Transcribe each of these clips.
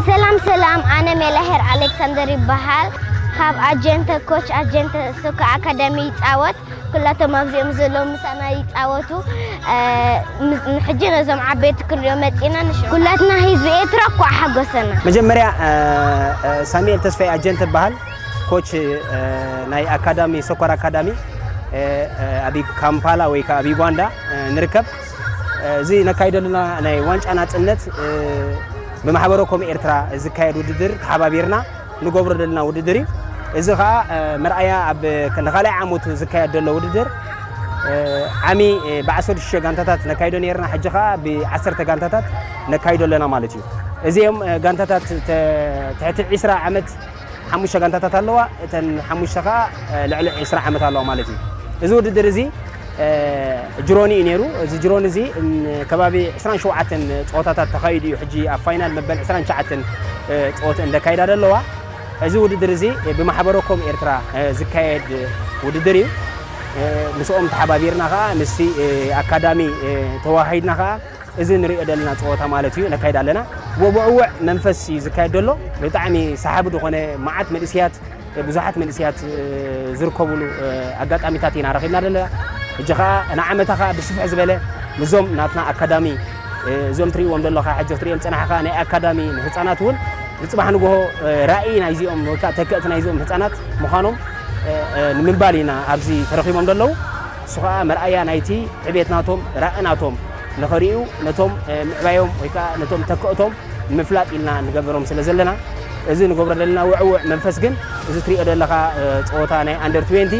ሰላም ሰላም፣ ኣነ ሜላሄር ኣሌክሳንደር ይበሃል። ካብ ኣጀንተ ኮች ኣጀንተ ሶከር ኣካዳሚ ይጻወት። ኩላቶም ኣብዚኦም ዘለዉ ምሳና ይጻወቱ። እ፣ ምስ-፣ ንሕጂ ነዞም ዓበይቲ ክንሪኦ መጺና። ንሽ-፣ ኩላትና ህዝቢ ኤርትራ እኳ ሓጎሰና። መጀመርያ፣ እ፣ እ፣ ሳሙኤል ተስፋይ ኣጀንተ ይበሃል። ኮች፣ እ፣ ናይ ኣካዳሚ፣ ሶከር ኣካዳሚ፣ እ፣ እ፣ ኣብ ካምፓላ ወይ ከኣ ኣብ ዩጋንዳ፣ እ፣ ንርከብ። እ፣ እዚ ነካይደሉና ናይ ዋንጫ ናጽነት፣ እ፣ ብማሕበረ ኮም ኤርትራ ዝካየድ ውድድር ተሓባቢርና ንገብሮ ዘለና ውድድር እዩ። እዚ ኸኣ፣ እ፣ መርኣያ ኣብ ከ-፣ ንኻልኣይ ዓመቱ ዝካየድ ዘሎ ውድድር፣ እ፣ ዓሚ፣ እ፣ ብዓሰርተ ሽዱሽተ ጋንታታት ነካይዶ ነይርና፣ ሕጂ ኸኣ ብዓሰርተ ጋንታታት ነካይዶ ኣለና ማለት እዩ። እዚኦም፣ እ፣ ጋንታታት ተ-፣ ትሕቲ ዕስራ ዓመት ሓሙሽተ ጋንታታት ኣለዋ። እተን ሓሙሽተ ኸኣ፣ እ፣ ልዕሊ ዕስራ ዓመት ኣለዋ ማለት እዩ። እዚ ውድድር እዚ፣ እ፣ ጅሮኒ እዩ ነይሩ። እዚ ጅሮኒ እዚ፣ ን-፣ ከባቢ ዕስራን ሸውዓተን ጸወታታት ተኻይዱ እዩ። ሕጂ ኣብ ፋይናል መበል ዕስራን ትሽዓተን፣ እ፣ ጸወታ እንደካይዳ ዘለዋ። እዚ ውድድር እዚ ብማሕበረ ኮም ኤርትራ፣ እ፣ ዝካየድ ውድድር እዩ። እ፣ ምስኦም ተሓባቢርና ኸኣ ምስቲ፣ እ፣ ኣካዳሚ፣ እ፣ ተዋሃሂድና ኸኣ እዚ ንሪኦ ዘለና ጸወታ ማለት እዩ ነካይድ ኣለና። ወብዕውዕ መንፈስ እዩ ዝካየድ ዘሎ። ብጣዕሚ ሰሓቢ ዝኾነ መዓት መንእሰያት፣ ብዙሓት መንእሰያት፣ እ፣ ዝርከብሉ፣ እ፣ ኣጋጣሚታት ኢና ረኺብና ዘለና። ሕጂ ኸኣ ንዓመታ ኸኣ ብስፍሕ ዝበለ ምስዞም ናትና ኣካዳሚ፣ እ፣ እዞም ትርእይዎም ዘለኻ ሕጂ ክትርእዮም ዝጸናሕካ ናይ ኣካዳሚ ንህጻናት እውን ንጽባሕ ንግሆ፣ እ፣ ራኢ ናይዚኦም ወይ ከኣ ተክእቲ ናይዚኦም ህጻናት ምዃኖም፣ እ፣ እ፣ ንምባል ኢና ኣብዚ ተረኺቦም ዘለዉ። እሱ ኸኣ መርኣያ ናይቲ ዕቤት ናቶም፣ ራኢ ናቶም ንኸርእዩ፣ ነቶም፣ እ፣ ምዕባዮም ወይ ከኣ ነቶም ተክእቶም ንምፍላጥ ኢልና ንገብሮም ስለ ዘለና፣ እዚ ንገብሮ ዘለና ውዕውዕ መንፈስ ግን፣ እዚ ትሪኦ ዘለኻ፣ እ፣ ጸወታ ናይ ኣንደር ትዌንቲ፣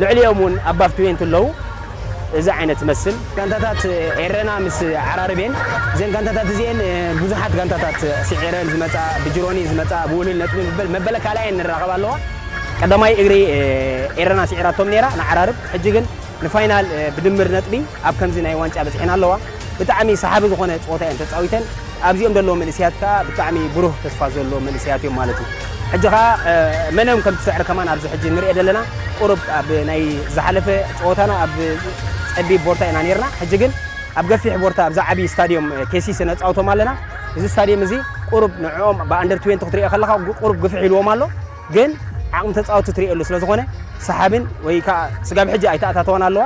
ልዕሊኦም እውን ኣባቭ ትዌንቲ ኣለዉ። እዚ ዓይነት ትመስል። ጋንታታት ኤረና ምስ ዓራርብ እየን። እዘን ጋንታታት እዚኤን፣ እ፣ ብዙሓት ጋንታታት ስዒረን ዝመጻ፣ ብጅሮኒ ዝመጻ፣ ብውህሉል ነጥቢ መበል-፣ መበለ ካልኣየን ንራኸብ ኣለዋ። ቀዳማይ እግሪ፣ እ፣ ኤረና ስዒራቶም ነይራ ንዓራርብ። ሕጂ ግን ንፋይናል፣ እ፣ ብድምር ነጥቢ ኣብ ከምዚ ናይ ዋንጫ በጺሐን ኣለዋ። ብጣዕሚ ሰሓቢ ዝኾነ ጸወታ እየን ተጻዊተን። ኣብዚኦም ዘለዉ መንእሰያት ከኣ ብጣዕሚ ብሩህ ተስፋ ዘለዎም መንእሰያት እዮም ማለት እዩ። ሕጂ ከኣ፣ እ፣ መን እዮም ከም ትስዕር ከማን ኣብዚ ሕጂ ንሪኦ ዘለና። ቁሩብ ኣብ ናይ ዝሓለፈ ጸወታና ኣብ ጸቢብ ቦርታ ኢና ኔርና። ሕጂ ግን ኣብ ገፊሕ ቦርታ ኣብዛ ዓቢ ስታድዮም፣ እ፣ ኬሲሲ ነጻውቶም ኣለና። እዚ ስታድዮም እዚ ቁሩብ ንዕኦም ብኣንደር ትዌንቲ ክትሪኦ ከለኻ ቁሩብ ግፍሕ ኢልዎም ኣሎ። ግን ዓቕሚ ተጻወትቲ ትርእየሉ ስለ ዝኾነ፣ ሰሓብን ወይ ከኣ ስጋብ ሕጂ ኣይተኣታተዋን ኣለዋ።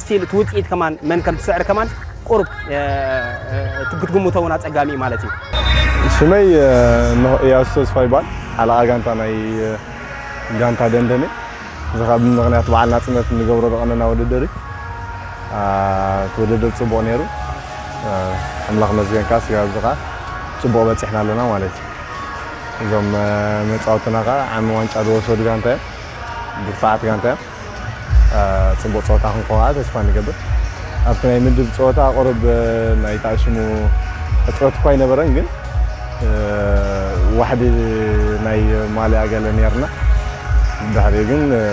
ስቲል እቲ ውጽኢት ከማን መን ከም ትስዕር ከማን ቁሩብ፣ እ፣ እ፣ ክትግምቶ እውን ኣጸጋሚ እዩ ማለት እዩ። ሽመይ፣ እ፣ ኖህ እያሱ ተስፋ ይባል። ሓለቓ ጋንታ ናይ፣ እ፣ ጋንታ ደንደነ። እዚ ኸኣ ብምኽንያት በዓል ናጽነት እንገብሮ ዝቐነና ውድድር እዩ። አ፣ እቲ ውድድር ጽቡቕ ነይሩ። አ፣ ኣምላኽ መስገን ከኣ ስጋብ እዚ ኸኣ ጽቡቕ በጺሕና ኣለና ማለት እዩ። እዞም፣ እ፣ መጻወትና ከኣ ዓሚ ዋንጫ ዝወሰዱ ጋንታ እዮም። ብርቱዓት ጋንታ እዮም። እ፣ ጽቡቕ ጸወታ ክንኮ ከኣ ተስፋ ንገብር። ኣብቲ ናይ ምድብ ጸወታ ቁሩብ፣ እ፣ ናይ ታእሽሙ ሕጽረት እኳ ኣይነበረን፣ ግን፣ እ፣ ዋሕዲ ናይ ማልያ ገለ ነርና። ድሕሪኡ ግን፣ እ፣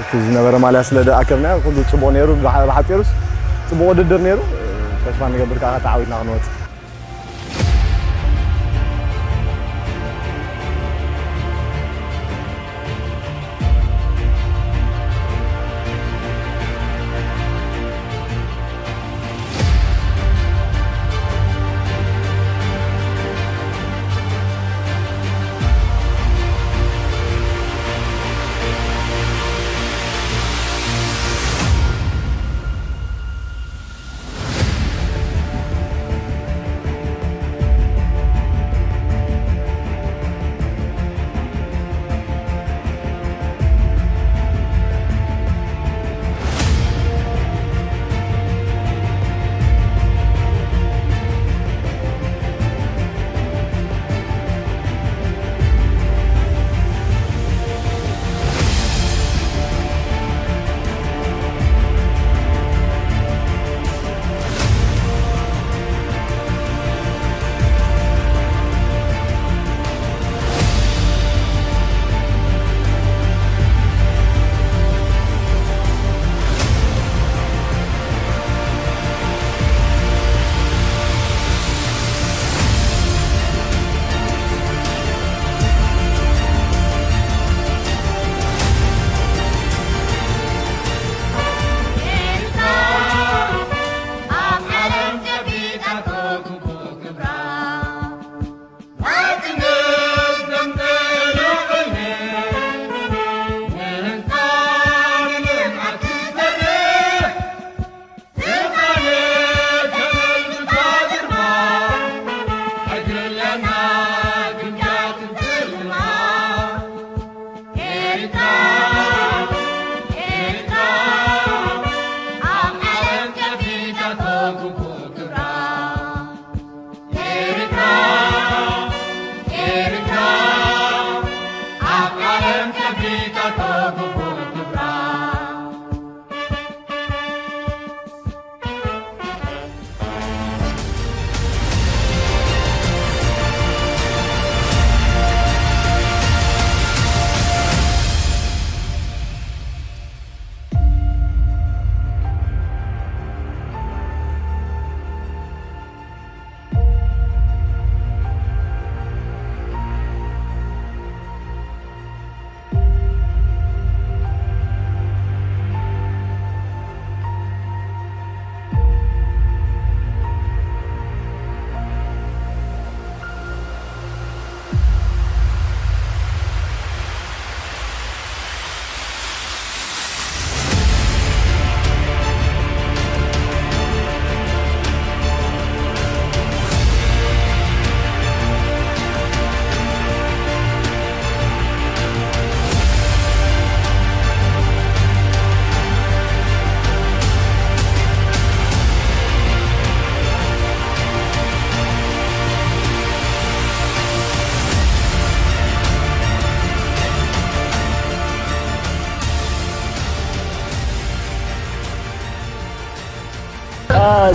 እቲ ዝነበረ ማልያ ስለ ዝኣከብናዮ ኩሉ ጽቡቕ ነይሩ። ብሓ-፣ ብሓጺሩስ ጽቡቕ ውድድር ነይሩ። እ፣ ተስፋ ንገብር ከኣ ተዓዊትና ክንወጽእ።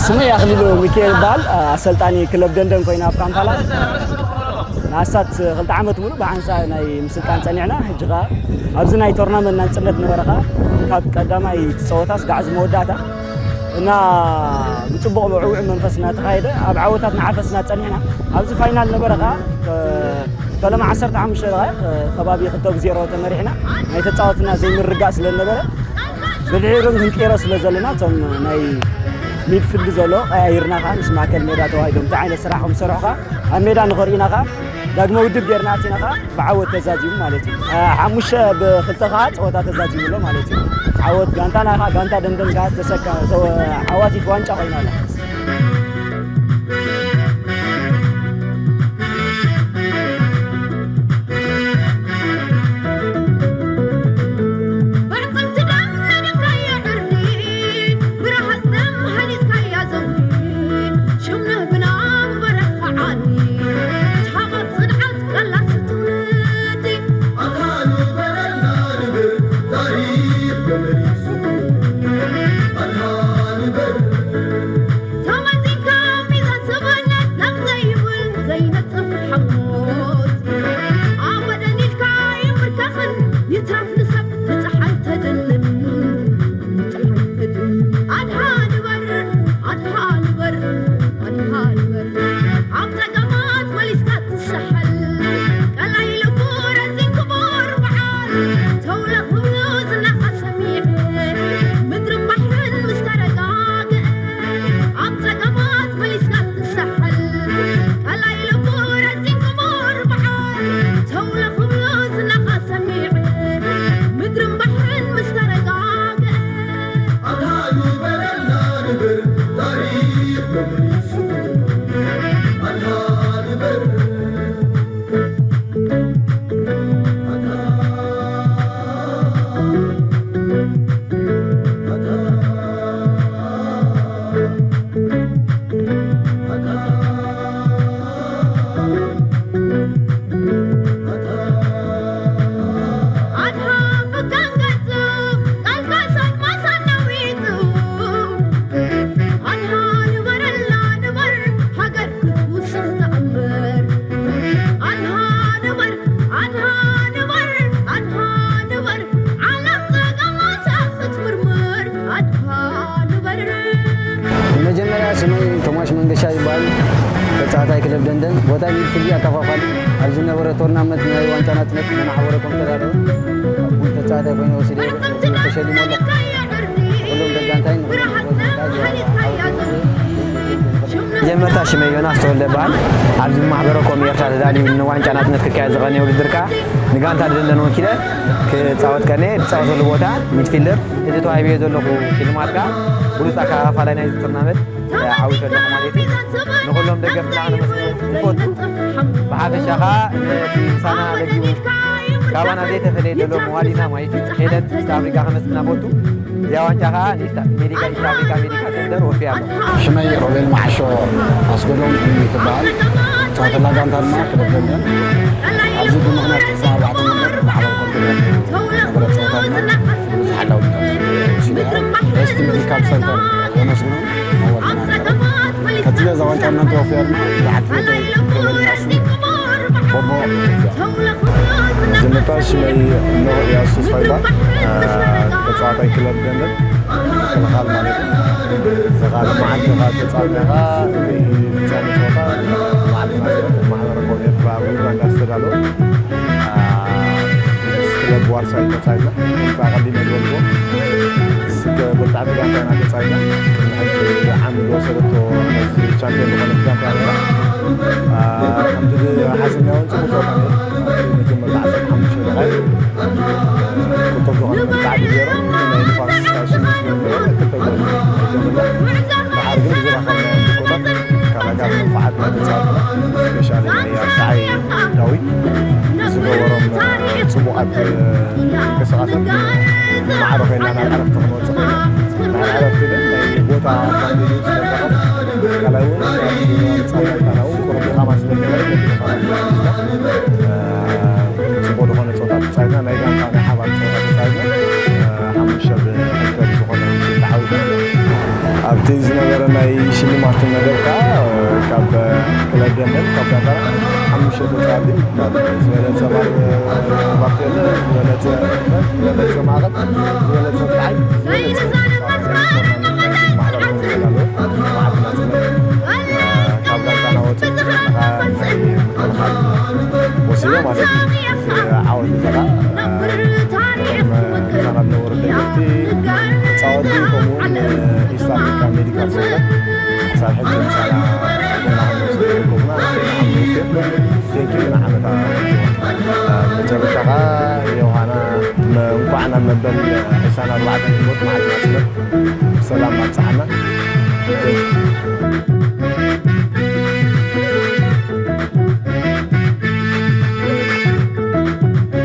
ስመይ ኣኽሊሉ ሚካኤል ይበሃል። ኣሰልጣኒ ክለብ ደንደን ኮይነ ኣብ ካምፓላ ንኣስታት ክልተ ዓመት ሙሉእ ብሓንሳ ናይ ምስልጣን ጸኒዕና። ሕጂ ኸኣ ኣብዚ ናይ ቶርናመንት ናጽነት ነበረ ኸኣ ካብ ቀዳማይ ጸወታ ስጋዕ እዚ መወዳእታ እና ብጽቡቕ ብዕውዕ መንፈስ እናተኻየደ ኣብ ዓወታት ንዓፈስና ጸኒሕና። ኣብዚ ፋይናል ነበረ ኸኣ ከ-፣ ፈለማ ዓሰርተ ሓሙሽተ ደቓይቕ ከባቢ ክልተ ብዜሮ ተመሪሕና። ናይ ተጻወትና ዘይምርጋእ ስለ ዝነበረ ብድሒሩ ግን ክንቅይሮ ስለ ዘለና እቶም ናይ ሚድፊልድ ዘሎ ቀያይርና ኸኣ ምስ ማእከል ሜዳ ተዋሂዶም እንታይ ዓይነት ስራሕ ከም ዝሰርሑ ኸኣ ኣብ ሜዳ ንኸርእዩና ኸኣ ዳግመ ውድብ ጌርና ኣቲና ኸኣ ብዓወት ተዛዚሙ ማለት እዩ። አ፣ ሓሙሽተ ብክልተ ኸኣ ጸወታ ተዛዚሙ ኣሎ ማለት እዩ። ዓወት ጋንታና ኸኣ ጋንታ ደንደን ኸኣ ተሰካ-፣ ተወ-፣ ዓዋቲት ዋንጫ ኮይና ኣላ። ብዕጽምቲ ደም ነዲፍካዮ ዕርዲ፣ ብረሃጽ ደም ሃኒጽካያ ዘውዲ፣ ሽም ንህብና ምበረኽ ዓዲ፣ እቲ ሓቆት ጽንዓት ቀላሲ ትውልዲ። ኣታ ንበረልና ንብር፣ ታሪኽ ተመሊሱ። ኣታ ንበር። ተመዚንካ ሚዛን ሰብነት ናብ ዘይብል ዘይነጽፍ ሓሞት። ኣበደን ኢልካ ይምርከኽን ይትረፍ ንሰብ ንጸሓይ ተድንን። ንጸሓይ ተድንን። ኣድሃ ንበር፣ ኣድሃ ንበር፣ ኣድሃ ንበር። ኣብ ጸገማት መሊስካ ትሰሓል። ቀላይ ልቡ ረዚን ክቡር በዓል። ተውለ ክብሉ ዝናኻ ሰሚዐ፣ ምድርን ባሕርን ምስ ተረጋግአ፣ ኣብ ጸገማት መሊስካ ትሰሓል። ቀላይ ልቡ ረዚን ክቡር በዓል፣ ተውለ ክብሉ ዝናኻ ሰሚዐ፣ ምድርን ባሕርን ምስ ተረጋግአ። ኣድሃ ንበረልና ንብር፣ ታሪኽ መመሊሱ። ኣድሃ ንበር። ኣድሃ ፍካን ገጹ ቃልካ ሳድማስ ኣናዊጡ። ኣድሃ ንበረልና ንበር፣ ሃገር ክትውስኽ ተኣምር። ኣድሃ ንበር፣ ኣድሃ ንበር፣ ኣድሃ ንበር፣ ዓለም ጸገማታ ክትምርምር። ኣድሃ ንበር። መጀመርያ ስመይ ቶማሽ መንገሻ ይበሃል። ተጻዋታይ ክለብ ደንደን፣ ቦታ ሚድፊልድ ኣከፋፋሊ። ኣብ ዝነበረ ቶርናመንት ናይ ዋንጫ ናጽነት መናሓበረ ኮም ተዳለወ። ኣብ ጉል ተጻዋታይ ኮይነ ወሲደ ተሸሊሙ ኣሎ። ኩሎም ደጋንታይን ንኹሎም መጀመርታ ሽመይ ዮናስ ተወልደ ይበሃል። ኣብዚ ማሕበረ ኮም ኤርትራ ተዳልዩ ንዋንጫ ናጽነት ክካየድ ዝቐነየ ውድድር ከኣ ንጋንታ ደንደን ወኪለ ክጻወት ቀነየ። ዝጻወተሉ ቦታ ሚድፊልደር። እዚ ተዋሂበዮ ዘለኹ ሽልማት ከኣ ብሉጽ ኣከፋፋላይ ናይዚ ቱርናመንት ዓዊተ ኣለኹ ማለት እዩ። ንኹሎም ደገፍትና ከነመስግኖም ንፈቱ። ብሓፈሻ ከኣ ነቲ ምሳና ለጊቡ ካባና ዘይተፈለየ ዘሎ መዋሊና ማለት እዩ ሄለን ኢስት ኣፍሪካ ከመስግና ፈቱ። እዚኣ ዋንጫ ከኣ ንኢስት-፣ ሜዲካ ኢስት ኣፍሪካ ሜዲካ ሴንተር ወፊያ ኣሎ። ሽመይ ሮቤል መዓሾ ኣስገዶም ሚሚ ትበሃል። ጸወተላ ጋንታ ድማ ክለብ ደንደን። ኣብዚ ብምኽንያት ዕስራን ኣርባዕተን መበል ማሕበር ኮምፒውተር ዝነበረ ጸወታ ድማ ብዙሕ ኣላውነታት ወሲዱ። በስቲ ሜዲካል ሰንተር የመስግኑ ኣወልትና ይቀርብ። ከትለ እዛ ዋንጫ እናንተ ወፊያ ድማ ብዓቲ ቤተይ ሮቤል መዓሾ ቦቦ ወፊያ። ዝምታ ሽመይ እነሆ እያሱ ተስፋ ይባል። ተጻዋታይ ክለብ ደንደን። ምክልኻል ማለት እዩ። እዚ ካልእ መዓልቲ ካብ ተጻወትናኻ ናይ ፍጻመ ጸወታ መዓልቲ ናጽነት ማሕበረ ኮም ኤርትራ ኣብ ዩጋንዳ ዝተዳለወ፣ አ፣ ምስ ክለብ ዋርሳይ ተጻዊትና። ከምቲ ኣቐዲመ ዝበልክዎ፣ ምስ ብርታዕቲ ጋንታ ኢና ተጻዊትና። ቅድሚ ሕጂ ዓሚ ዝወሰደቶ ነዚ ቻምፒዮን ዝኾነት ጋንታ እያ ነይራ። አ፣ ከምቲ ዝሓሰብናዮ እውን ጽቡቕ ጸወታ ነይሩ። ኣብቲ መጀመርታ ዓሰርተ ሓሙሽተ ደቓይቕ ቁጥብ ዝኾነ መልክዓ ገይሮም ናይ ንፋስ ስታሽን ምስ ነበረ ክልተ ጎል ገይሮምና። ድሓር ግን ብዝረኸብናዮ ሽቶታት ካልኣይ ካብ መንፈዓት ናይ ተጻወትና፣ ስፔሻሊ ናይ ኣርትዓይ ዳዊት ዝገበሮም ጽቡቓት ምንቅስቓሳት ማዕረ ኮይና ናብ ዕረፍቲ ክንወጽእ ኮይና። ድሓር ዕረፍቲ ግን ናይ ቦታ ኣድቫንቴጅ ዝተጠቐም ካልኣይ እውን ኣብ ጻውላ ኢጣልያ እውን ቁሩብ ድኻማት ስለ ዝነበረ ነቲ ድኻማት ተሓጊዝና፣ እ፣ ጽቡቕ ዝኾነ ጸወታ ተጻዊትና፣ ናይ ጋንታ ናይ ሓባር ጸወታ ተጻዊትና፣ እ፣ ሓሙሽተ ብሕልተ ብዝኾነ ውጽኢት ተዓዊትና። ኣብቲ ዝነበረ ናይ ሽልማት መደብ ከዓ ካብ ክለብ ደንደን ካብ ዳንዳራ ሓሙሽተ ተፃዋቲ ካብ ዝበለፀ ባር ባርቴለ ዝበለፀ ዝበለፀ ማዕቐን ዝበለፀ ብዓይ ዝበለፀ ማዕቐን መዓልቲ ናፅነት ካብ ዳንዳራ ወፅእ ምክልኻል ወሲዶ ማለት እዩ። ዓወት ዘላ እቶም ህፃናት ነበሩ ደገፍቲ ተፃወቲ ከምኡውን ኢስት ኣፍሪካ ሜዲካል ሰንተር ክሳብ ሕጂ ምሳና ጎና ክንወስድ ይገብሩና። ንዓም ንወስድ ቴንኪ ንዓመታ መጨረሻ ከዓ ዮሃና እንኳዕ ናብ መበል ዕስራን ኣርባዕተን ግንቦት መዓልቲ ናፅነት ብሰላም ኣብፀሓና። ቴንኪ።